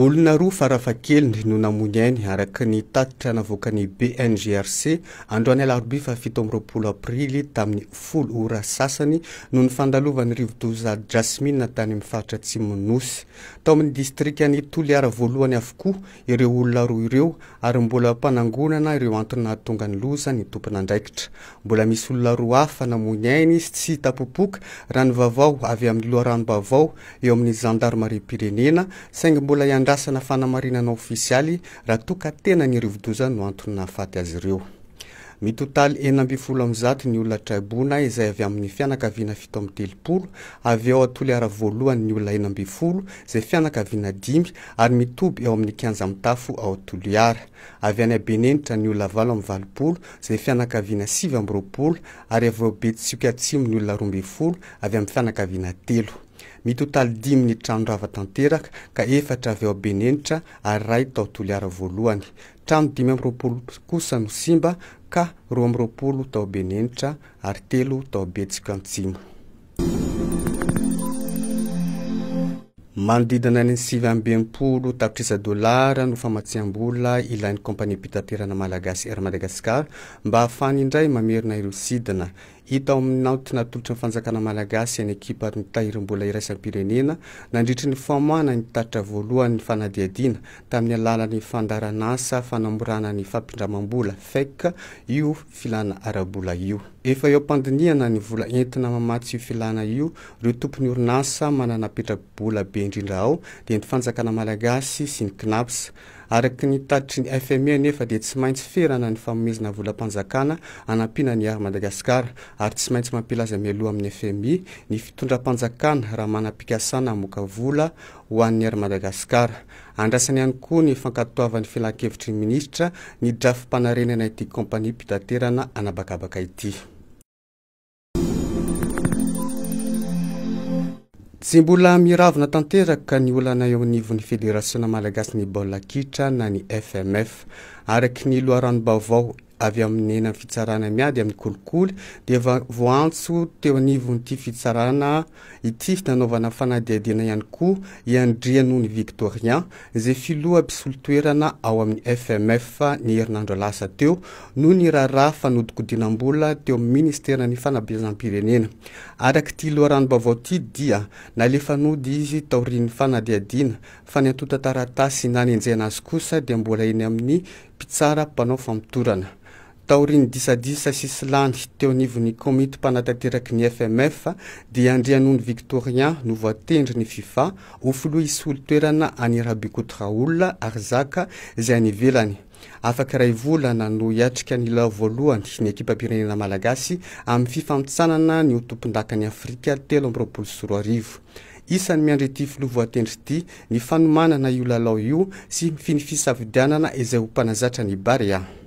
Olona roa farafahakeliny no namoy ny ainy, araka ny tatitra navoakan'ny BNGRC androany alarobia faha 27 aprily tamin'ny 10 ora sasany noho ny fandalovan'ny rivodoza Jasmine tany amin'ny faritra atsimon'ny Nosy. Tao amin'ny distrikan'i Toliara voalohany avokoa ireo olona roa ireo ary mbola am-panangonana ireo antony nahatonga ny loza ny tompon'andraikitra. Mbola misy olona roa hafa namoy ny ainy sy tsy hita popoka raha ny vaovao avy amin'ny loharanom-baovao eo amin'ny zandarimariam-pirenena, saingy mbola iandrasana fanamarinana ofisialy raha toa ka tena ny rivodoza no antony nahafaty azy ireo. Mitotaly 116 ny olona traibona izay avy amin'ny fianakaviana 37, avy ao Toliara voalohany ny olona 16 izay fianakaviana dimy ary mitoby ao amin'ny kianja mitafo ao Toliara. Avy any Benenitra ny olona 88 izay fianakaviana 29 ary avy ao Betsioky Atsimo ny olona 12 avy amin'ny fianakaviana telo. Mitotaly dimy ny trano rava tanteraka ka efatra avy ao Benenitra ary iray tao Toliara voalohany. Trano 25 kosa no simba ka 22 tao Benenitra ary telo tao Betsioky Antsimo. Manodidina ny 69 tapitrisa dolara no famatsiam-bola ilain'ny kaompaniam-pitaterana malagasy Air Madagascar mba hahafahany indray mamerina ireo sidina. Hita ao amin'ny naoty natolotry ny fanjakana malagasy ny ekipan'ny tahirim-bola iraisam-pirenena nandritry ny famoahana ny tatitra voalohan'ny fanadihadiana tamin'ny alalan'ny fandaharanasa fanamorana ny fampindramam-bola, FEC, io filana ara-bola io. Efa eo am-pandinihana ny vola entina mamatsy io filana io ireo tompon'ny orinasa manana petra-bola be indrindra ao dia ny fanjakana malagasy sy ny Cnaps. Araka ny tatitry ny FMI anefa dia tsy maintsy ferana ny fanomezana volam-panjakana hanampiana ny Air Madagascar ary tsy maintsy mampilaza mialoha amin'ny FMI ny fitondram-panjakana raha manam-pikasana hamoaka vola ho an'ny Air Madagascar. Andrasana ihany koa ny fankatoavan'ny filankevitry ny minisitra ny drafi-panarenana ity kaompaniam-pitaterana an'habakabaka ity. Tsy mbola miravona tanteraka ny olana eo anivon'ny Federasiona malagasin'ny baolina kitra na ny FMF. Araka ny loharanom-baovao avy amin'ny eny amin'ny fitsarana miady amin'ny kolikoly dia voaantso teo anivon'ity fitsarana ity nanaovana fanadihadiana ihany koa i Andrianony Victorien izay filoha mpisolo toerana ao amin'ny FMF ny herinandro lasa teo noho ny raharaha fanodikodinam-bola teo amin'ny ministeran'ny fanabeazam-pirenena. Araka ity loharanom-baovao ity dia nalefa nody izy taorian'ny fanadihadiana fa ny antontan-taratasy nanenjehana azy kosa dia mbola eny amin'ny mpitsara mpanao famotorana. Taorian'ny disadisa sy silany teo anivon'ny komity mpanatanteraky ny FMF dia Andrianony Victorien no voatendry ny Fifa ho filoha hisolo toerana an'i Rabikoto Raoul Arizaka izay any ivelany. Afaka iray volana no hiatrika ny lalao voalohany ny ekipam-pirenena malagasy amin'ny fifanintsanana ny ho tompondakan'i Afrika 2023. Isan'ny miandry ity filoha voatendry ity ny fanomanana io lalao io sy ny fisafidianana izay ho mpanazatra ny Barea.